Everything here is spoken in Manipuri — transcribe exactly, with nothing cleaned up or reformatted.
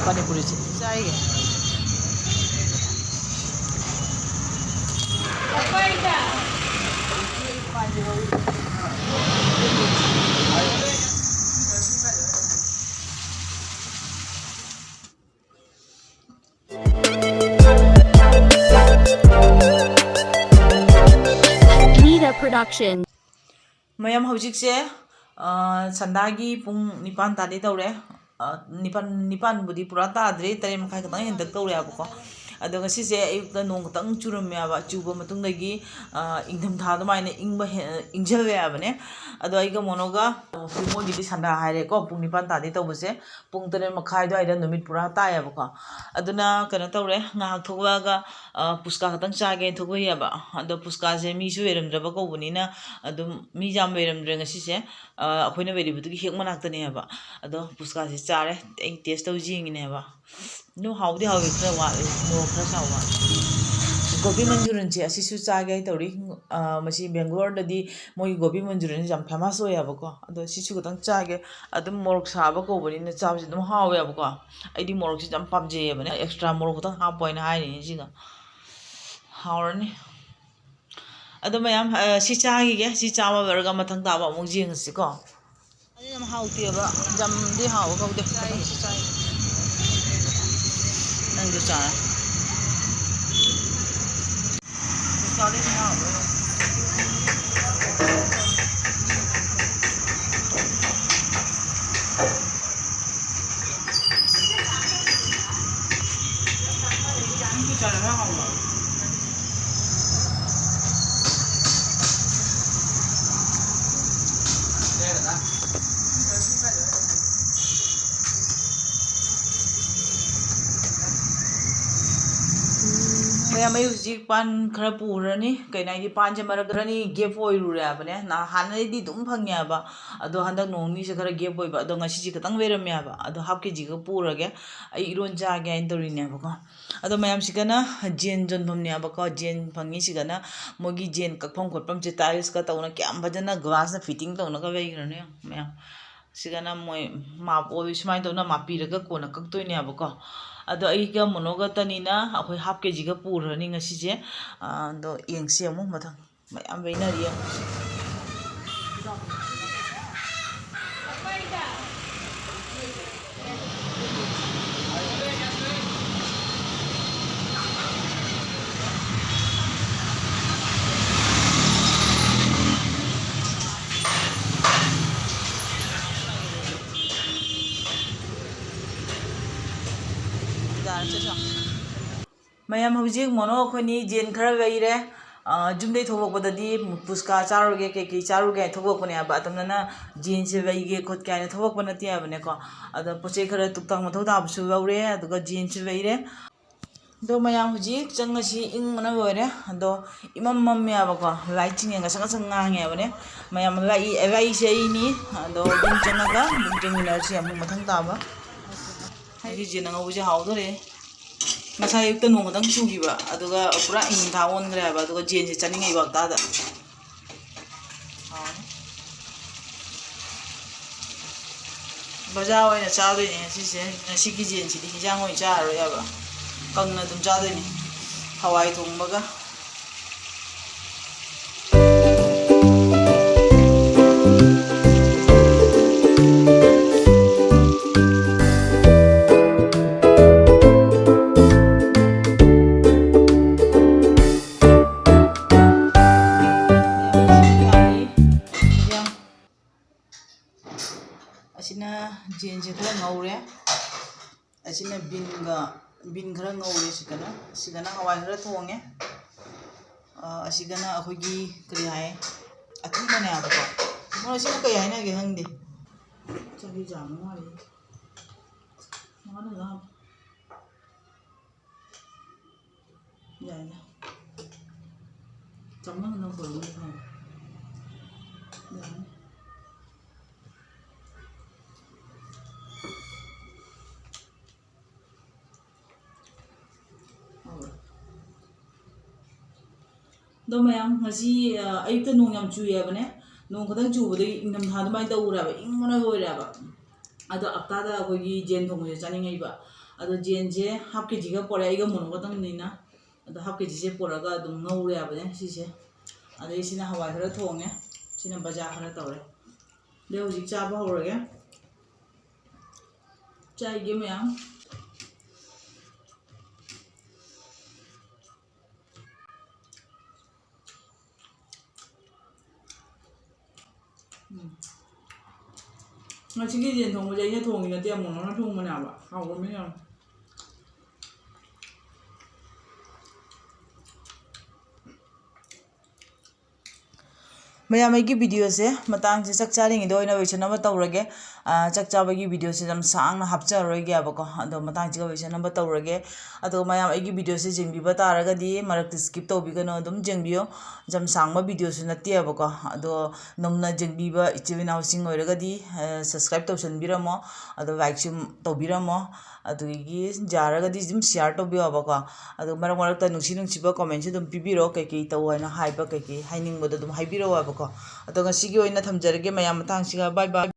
ꯄꯥꯅꯤꯄꯨꯔꯤꯁꯦ ꯆꯥꯏꯒꯦ꯫ Nida Production. ꯃꯌꯥꯝ, ꯍꯧꯖꯤꯛꯁꯦ, ꯑ, ꯁꯟꯗꯥꯒꯤ ꯄꯨꯡ ꯅꯤꯄꯥꯟ ꯇꯥꯗꯤ ꯇꯧꯔꯦ꯫ ꯑ, ꯅꯤꯄꯥꯟ, ꯅꯤꯄꯥꯟꯕꯨꯗꯤ ꯄꯨꯔꯥ ꯇꯥꯗ꯭ꯔꯤ, ꯇꯔꯦꯠ ꯃꯈꯥꯏ ꯈꯛꯇꯪ ꯍꯦꯟꯇꯛ ꯇꯧꯔꯦꯕꯀꯣ꯫ ꯑꯗꯣ ꯉꯁꯤꯁꯦ ꯑꯌꯨꯛꯇ ꯅꯣꯡ ꯈꯛꯇꯪ ꯆꯨꯔꯝꯃꯦꯕ꯫ ꯆꯨꯕ ꯃꯇꯨꯡꯗꯒꯤ, ꯑ, ꯏꯪꯊꯝꯊꯥ ꯑꯗꯨꯃꯥꯏꯅ ꯏꯪꯕ ꯍꯦ-, ꯏꯪꯁꯤꯜꯂꯦ ꯍꯥꯏꯕꯅꯦ꯫ ꯑꯗꯣ ꯑꯩꯒ ꯃꯣꯅꯣꯒ, ꯃꯣꯏꯒꯤꯗꯤ ꯁꯟꯗꯥ ꯍꯥꯏꯔꯦꯀꯣ, ꯄꯨꯡ ꯅꯤꯄꯥꯟ ꯇꯥꯗꯤ ꯇꯧꯕꯁꯦ꯫ ꯄꯨꯡ ꯇꯔꯦꯠ ꯃꯈꯥꯏ ꯑꯗꯨꯋꯥꯏꯗ ꯅꯨꯃꯤꯠ ꯄꯨꯔꯥ ꯇꯥꯏꯌꯦꯕꯀꯣ꯫ ꯑꯗꯨꯅ ꯀꯩꯅꯣ ꯇꯧꯔꯦ, ꯉꯥꯏꯍꯥꯛ ꯊꯣꯛꯂꯛꯑꯒ, ꯑ, ꯄꯨꯁꯀꯥ ꯈꯛꯇꯪ ꯆꯥꯒꯦꯅ ꯊꯣꯛꯂꯛꯏꯑꯕ꯫ ꯑꯗꯣ ꯄꯨꯁꯀꯥꯁꯦ ꯃꯤꯁꯨ ꯂꯩꯔꯝꯗ꯭ꯔꯕ ꯀꯧꯕꯅꯤꯅ ꯑꯗꯨꯝ ꯃꯤ ꯌꯥꯝ ꯂꯩꯔꯝꯗ꯭ꯔꯦ ꯉꯁꯤꯁꯦ꯫ ꯑ, ꯑꯩꯈꯣꯏꯅ ꯂꯩꯔꯤꯕꯗꯨꯒꯤ ꯍꯦꯛ ꯃꯅꯥꯛꯇꯅꯦꯕ꯫ ꯑꯗꯣ ꯄꯨꯁꯀꯥꯁꯦ ꯆꯥꯔꯦ, ꯑꯩ ꯇꯦꯁ ꯇꯧ ꯌꯦꯡꯉꯤꯅꯦꯕ꯫ ꯑꯗꯨꯝ ꯍꯥꯎꯗꯤ ꯍꯥꯎꯋꯤ, ꯈꯔ ꯋꯥꯠꯂꯤ, ꯃꯣꯔꯣꯛ ꯈꯔ ꯁꯥꯕ ꯋꯥꯠꯂꯤ꯫ ꯒꯣꯕꯤ ꯃꯟꯆꯨꯔꯤꯌꯟꯁꯦ ꯑꯁꯤꯁꯨ ꯆꯥꯒꯦ ꯍꯥꯏ ꯇꯧꯔꯤ꯫ ꯑ, ꯃꯁꯤ ꯕꯦꯡꯒ꯭ꯂꯣꯔꯗꯗꯤ ꯃꯣꯏꯒꯤ ꯒꯣꯕꯤ ꯃꯟꯆꯨꯔꯤꯌꯟꯁꯦ ꯌꯥꯝ ꯐꯦꯃꯁ ꯑꯣꯏꯌꯦꯕꯀꯣ꯫ ꯑꯗꯣ ꯁꯤꯁꯨ ꯈꯤꯇꯪ ꯆꯥꯒꯦ꯫ ꯑꯗꯨꯝ ꯃꯣꯔꯣꯛ ꯁꯥꯕ ꯀꯧꯕꯅꯤꯅ ꯆꯥꯕꯁꯦ ꯑꯗꯨꯝ ꯍꯥꯎꯋꯦꯕꯀꯣ꯫ ꯑꯩꯗꯤ ꯃꯣꯔꯣꯛꯁꯦ ꯌꯥꯝ ꯄꯥꯝꯖꯩꯌꯦꯕꯅꯦ, ꯑꯦꯛꯁꯇ꯭ꯔꯥ ꯃꯣꯔꯣꯛ ꯈꯤꯇꯪ ꯍꯥꯞꯄꯣ ꯍꯥꯏꯅ ꯍꯥꯏꯔꯤꯅꯦ ꯁꯤꯒ꯫ ꯍꯥꯎꯔꯅꯤ꯫ ꯑꯗꯣ ꯃꯌꯥꯝ, ꯑ, ꯁꯤ ꯆꯥꯈꯤꯒꯦ꯫ ꯁꯤ ꯆꯥꯕ ꯂꯣꯏꯔꯒ ꯃꯊꯪ ꯇꯥꯕ ꯑꯃꯨꯛ ꯌꯦꯡꯉꯁꯤꯀꯣ꯫ ꯑꯗꯨ ꯌꯥꯝ ꯍꯥꯎꯇꯦꯕ꯫ ꯌꯥꯝꯗꯤ ꯍꯥꯎꯕ ꯀꯧꯗꯦ꯫ ꯈꯤꯇꯪꯁꯨ ꯆꯥꯏ꯫ ꯅꯪꯁꯨ ꯆꯥꯔꯣ꯫ ꯃꯌꯥꯝ, ꯑꯩ ꯍꯧꯖꯤꯛ ꯄꯥꯟ ꯈꯔ ꯄꯨꯈ꯭ꯔꯅꯤ꯫ ꯀꯩꯅꯣ ꯍꯥꯏꯗꯤ, ꯄꯥꯟꯁꯦ ꯃꯔꯛ ꯈꯔꯅꯤ ꯒꯦꯞ ꯑꯣꯏꯔꯨꯔꯦ ꯍꯥꯏꯕꯅꯦ꯫ ꯅ-, ꯍꯥꯟꯅꯗꯩꯗꯤ ꯑꯗꯨꯝ ꯐꯪꯉꯦ ꯍꯥꯏꯕ꯫ ꯑꯗꯣ ꯍꯟꯗꯛ ꯅꯣꯡ ꯅꯤꯅꯤꯁꯦ ꯈꯔ ꯒꯦꯞ ꯑꯣꯏꯕ꯫ ꯑꯗꯣ ꯉꯁꯤꯁꯦ ꯈꯤꯇꯪ ꯂꯩꯔꯝꯃꯦ ꯍꯥꯏꯕ꯫ ꯑꯗꯣ ꯍꯥꯐ ꯀꯦ ꯖꯤ ꯈꯛ ꯄꯨꯔꯒꯦ꯫ ꯑꯩ ꯏꯔꯣꯟ ꯆꯥꯒꯦ ꯍꯥꯏꯅ ꯇꯧꯔꯤꯅꯦꯕꯀꯣ꯫ ꯑꯗꯣ ꯃꯌꯥꯝꯁꯤꯒꯅ ꯖꯦꯟ ꯌꯣꯟꯐꯝꯅꯦꯕꯀꯣ꯫ ꯖꯦꯟ ꯐꯪꯉꯤꯁꯤꯒꯅ ꯃꯣꯏꯒꯤ ꯖꯦꯟ ꯀꯛꯐꯝ ꯈꯣꯠꯐꯝꯁꯦ ꯇꯥꯏꯜꯁꯀ ꯇꯧꯅ ꯀꯌꯥꯝ ꯐꯖꯅ ꯒ꯭ꯂꯥꯁꯅ ꯐꯤꯠꯇꯤꯡ ꯇꯧꯅꯒ ꯂꯩꯈ꯭ꯔꯅꯦ ꯌꯦꯡꯉꯣ ꯃꯌꯥꯝ꯫ ꯁꯤꯒꯅ ꯃꯣꯏ ꯃꯥꯞ ꯑꯣꯏ ꯁꯨꯃꯥꯏꯅ ꯇꯧꯅ ꯃꯥꯞꯄꯤꯔꯒ ꯀꯣꯟꯅ ꯀꯛꯇꯣꯏꯅꯦꯕꯀꯣ꯫ ꯑꯗꯣ ꯑꯩꯒ ꯃꯣꯅꯣꯒꯇꯅꯤꯅ ꯑꯩꯈꯣꯏ ꯍꯥꯐ ꯀꯦ ꯖꯤꯒ ꯄꯨꯔꯅꯤ ꯉꯁꯤꯁꯦ꯫ ꯑꯗꯣ ꯌꯦꯡꯁꯤ ꯑꯃꯨꯛ ꯃꯊꯪ꯫ ꯃꯌꯥꯝ ꯂꯩꯅꯔꯤ ꯌꯦꯡꯉꯨ꯫ ꯃꯌꯥꯝ ꯍꯧꯖꯤꯛ ꯃꯣꯅꯣ ꯑꯩꯈꯣꯏꯅꯤ ꯖꯦꯟ ꯈꯔ ꯂꯩꯔꯦ꯫ ꯑ, ꯌꯨꯝꯗꯩ ꯊꯣꯛꯂꯛꯄꯗꯗꯤ ꯄꯨꯁꯀꯥ ꯆꯥꯔꯨꯒꯦ, ꯀꯩꯀꯩ ꯆꯥꯔꯨꯒꯦ ꯍꯥꯏꯅ ꯊꯣꯛꯂꯛꯄꯅꯦ ꯍꯥꯏꯕ꯫ ꯑꯇꯝꯅꯅ ꯖꯦꯟꯁꯦ ꯂꯩꯒꯦ ꯈꯣꯠꯀꯦ ꯍꯥꯏꯅ ꯊꯣꯛꯂꯛꯄ ꯅꯠꯇꯦ ꯍꯥꯏꯕꯅꯦꯀꯣ꯫ ꯑꯗꯣ ꯄꯣꯠ ꯆꯩ ꯈꯔ ꯇꯨꯛꯇꯥꯛ ꯃꯊꯧ ꯇꯥꯕꯁꯨ ꯂꯧꯔꯦ, ꯑꯗꯨꯒ ꯖꯦꯟꯁꯨ ꯂꯩꯔꯦ꯫ ꯑꯗꯣ ꯃꯌꯥꯝ ꯍꯧꯖꯤꯛ ꯆꯪꯉꯁꯤ ꯏꯪꯕꯅ ꯂꯣꯏꯔꯦ꯫ ꯑꯗꯣ ꯏꯃꯝ ꯃꯝꯃꯦꯕꯀꯣ, ꯂꯥꯏꯠꯁꯤꯡꯁꯦ ꯉꯁꯪ ꯉꯁꯪ ꯉꯥꯡꯉꯦꯕꯅꯦ꯫ ꯃꯌꯥꯝ ꯂꯥꯛꯏ, ꯂꯥꯛꯏꯁꯦ ꯑꯩꯅꯤ꯫ ꯑꯗꯣ ꯑꯗꯨꯝ ꯆꯪꯉꯒ ꯑꯗꯨꯝ ꯆꯪꯃꯤꯟꯅꯔꯁꯤ ꯑꯃꯨꯛ ꯃꯊꯪ ꯇꯥꯕ꯫ ꯑꯩꯒꯤ ꯖꯦꯟ ꯑꯉꯧꯕꯁꯦ ꯍꯥꯎꯗꯣꯔꯦ꯫ ꯉꯁꯥꯏ ꯑꯌꯨꯛꯇ ꯅꯣꯡ ꯈꯛꯇꯪ ꯆꯨꯈꯤꯕ, ꯑꯗꯨꯒ ꯄꯨꯔꯥ ꯏꯪꯊꯥ ꯑꯣꯟꯈ꯭ꯔꯦ ꯍꯥꯏꯕ, ꯑꯗꯨꯒ ꯖꯦꯟꯁꯦ ꯆꯥꯅꯤꯡꯉꯛꯏꯕ ꯍꯞꯇꯥꯗ꯫ ꯍꯥꯎꯅꯤ꯫ ꯕꯖꯥꯔ ꯑꯣꯏꯅ ꯆꯥꯗꯣꯏꯅꯦ ꯉꯁꯤꯁꯦ꯫ ꯉꯁꯤꯒꯤ ꯖꯦꯟꯁꯤꯗꯤ ꯍꯤꯟꯖꯥꯡ ꯑꯣꯏꯅ ꯆꯥꯔꯔꯣꯏ ꯍꯥꯏꯕ, ꯀꯪꯅ ꯑꯗꯨꯝ ꯆꯥꯗꯣꯏꯅꯦ, ꯍꯋꯥꯏ ꯊꯣꯡꯕꯒ꯫ ꯑꯁꯤꯅ ꯖꯦꯟꯁꯦ ꯈꯔ ꯉꯧꯔꯦ꯫ ꯑꯁꯤꯅ ꯕꯤꯟꯒ, ꯕꯤꯟ ꯈꯔ ꯉꯧꯔꯦ꯫ ꯁꯤꯒꯅ, ꯁꯤꯒꯅ ꯍꯋꯥꯏ ꯈꯔ ꯊꯣꯡꯉꯦ꯫ ꯑ, ꯑꯁꯤꯒꯅ ꯑꯩꯈꯣꯏꯒꯤ ꯀꯔꯤ ꯍꯥꯏ, ꯑꯊꯨꯝꯕꯅꯦ ꯍꯥꯏꯕꯀꯣ꯫ ꯃꯣꯏ ꯑꯁꯤꯕꯨ ꯀꯩ ꯍꯥꯏꯅꯒꯦ ꯈꯪꯗꯦ꯫ ꯆꯍꯤ ꯆꯥꯝꯃ ꯃꯥꯜꯂꯤ꯫ ꯃꯉꯥꯗ ꯍꯥꯞꯄꯨ꯫ ꯌꯥꯏ, ꯌꯥꯏ꯫ ꯆꯥꯝꯃꯉꯥ ꯅꯪ ꯄꯨꯔꯛꯎꯅꯦ ꯈꯪꯉꯦ꯫ ꯌꯥꯅꯤ꯫ ꯍꯣꯏ꯫ ꯑꯗꯣ ꯃꯌꯥꯝ, ꯉꯁꯤ, ꯑ, ꯑꯌꯨꯛꯇ ꯅꯣꯡ ꯌꯥꯝ ꯆꯨꯏ ꯍꯥꯏꯕꯅꯦ꯫ ꯅꯣꯡ ꯈꯛꯇꯪ ꯆꯨꯕꯗꯒꯤ ꯏꯪꯊꯝꯊꯥ ꯑꯗꯨꯃꯥꯏꯅ ꯇꯧꯔꯦꯕ, ꯏꯪꯕꯅ ꯂꯣꯏꯔꯦꯕ꯫ ꯑꯗꯣ ꯍꯞꯇꯥꯗ ꯑꯩꯈꯣꯏꯒꯤ ꯌꯦꯟ ꯊꯣꯡꯕꯁꯦ ꯆꯥꯅꯤꯡꯉꯛꯏꯕ꯫ ꯑꯗꯣ ꯌꯦꯟꯁꯦ ꯍꯥꯐ ꯀꯦ ꯖꯤꯒ ꯄꯣꯔꯛꯑꯦ, ꯑꯩꯒ ꯃꯣꯅꯣ ꯈꯛꯇꯪꯅꯤꯅ꯫ ꯑꯗꯣ ꯍꯥꯐ ꯀꯦ ꯖꯤꯁꯦ ꯄꯣꯔꯛꯑꯒ ꯑꯗꯨꯝ ꯉꯧꯔꯦ ꯍꯥꯏꯕꯅꯦ ꯁꯤꯁꯦ꯫ ꯑꯗꯩ ꯁꯤꯅ ꯍꯋꯥꯏ ꯈꯔ ꯊꯣꯡꯉꯦ, ꯁꯤꯅ ꯕꯖꯥꯔ ꯈꯔ ꯇꯧꯔꯦ꯫ ꯑꯗꯩ ꯍꯧꯖꯤꯛ ꯆꯥꯕ ꯍꯧꯔꯒꯦ꯫ ꯆꯥꯏꯒꯦ ꯃꯌꯥꯝ꯫ ꯎꯝ꯫ ꯉꯁꯤꯒꯤ ꯌꯦꯟ ꯊꯣꯡꯕꯁꯦ ꯑꯩꯅ ꯊꯣꯡꯉꯤ ꯅꯠꯇꯦ, ꯑꯃꯨꯛ ꯅꯪꯅ ꯊꯣꯡꯕꯅꯦꯕ꯫ ꯍꯥꯎꯕꯅꯦ ꯌꯥꯝ꯫ ꯃꯌꯥꯝ, ꯑꯩꯒꯤ ꯚꯤꯗꯤꯑꯣꯁꯦ ꯃꯇꯥꯡꯁꯦ ꯆꯥꯛ ꯆꯥꯔꯤꯉꯩꯗ ꯑꯣꯏꯅ ꯂꯣꯏꯁꯟꯅꯕ ꯇꯧꯔꯒꯦ꯫ ꯑꯥ, ꯆꯥꯛ ꯆꯥꯕꯒꯤ ꯚꯤꯗꯤꯑꯣꯁꯦ ꯌꯥꯝ ꯁꯥꯡꯅ ꯍꯥꯞꯆꯔꯔꯣꯏꯒꯦꯕꯀꯣ, ꯑꯗꯣ ꯃꯇꯥꯡꯁꯤꯒ ꯂꯣꯏꯁꯟꯅꯕ ꯇꯧꯔꯒꯦ꯫ ꯑꯗꯣ ꯃꯌꯥꯝ, ꯑꯩꯒꯤ ꯚꯤꯗꯤꯑꯣꯁꯦ ꯌꯦꯡꯕꯤꯕ ꯇꯥꯔꯒꯗꯤ ꯃꯔꯛꯇ ꯁ꯭ꯀꯤꯞ ꯇꯧꯕꯤꯒꯅꯨ, ꯑꯗꯨꯝ ꯌꯦꯡꯕꯤꯌꯨ꯫ ꯌꯥꯝ ꯁꯥꯡꯕ ꯚꯤꯗꯤꯑꯣꯁꯨ ꯅꯠꯇꯦꯕꯀꯣ, ꯑꯗꯣ ꯅꯧꯅ ꯌꯦꯡꯕꯤꯕ ꯏꯆꯤꯜ ꯏꯅꯥꯎꯁꯤꯡ ꯑꯣꯏꯔꯒꯗꯤ, ꯑ, ꯁꯕꯁꯀ꯭ꯔꯥꯏꯕ ꯇꯧꯁꯟꯕꯤꯔꯝꯃꯣ, ꯑꯗꯣ ꯂꯥꯏꯛꯁꯨ ꯇꯧꯕꯤꯔꯝꯃꯣ, ꯑꯗꯨꯗꯒꯤ ꯌꯥꯔꯒꯗꯤ ꯑꯗꯨꯝ ꯁꯤꯌꯥꯔ ꯇꯧꯕꯤꯌꯣꯕꯀꯣ꯫ ꯑꯗꯣ ꯃꯔꯛ ꯃꯔꯛꯇ ꯅꯨꯡꯁꯤ ꯅꯨꯡꯁꯤꯕ ꯀꯣꯃꯦꯟꯁꯨ ꯑꯗꯨꯝ ꯄꯤꯕꯤꯔꯛꯑꯣ, ꯀꯩꯀꯩ ꯇꯧ ꯍꯥꯏꯅ ꯍꯥꯏꯕ, ꯀꯩꯀꯩ ꯍꯥꯏꯅꯤꯡꯕꯗꯣ ꯑꯗꯨꯝ ꯍꯥꯏꯕꯤꯔꯛꯑꯣꯕꯀꯣ꯫ ꯑꯗꯣ ꯉꯁꯤꯒꯤ ꯑꯣꯏꯅ ꯊꯝꯖꯔꯒꯦ ꯃꯌꯥꯝ, ꯃꯇꯥꯡꯁꯤꯒ ꯕꯥꯏ ꯕꯥꯏ꯫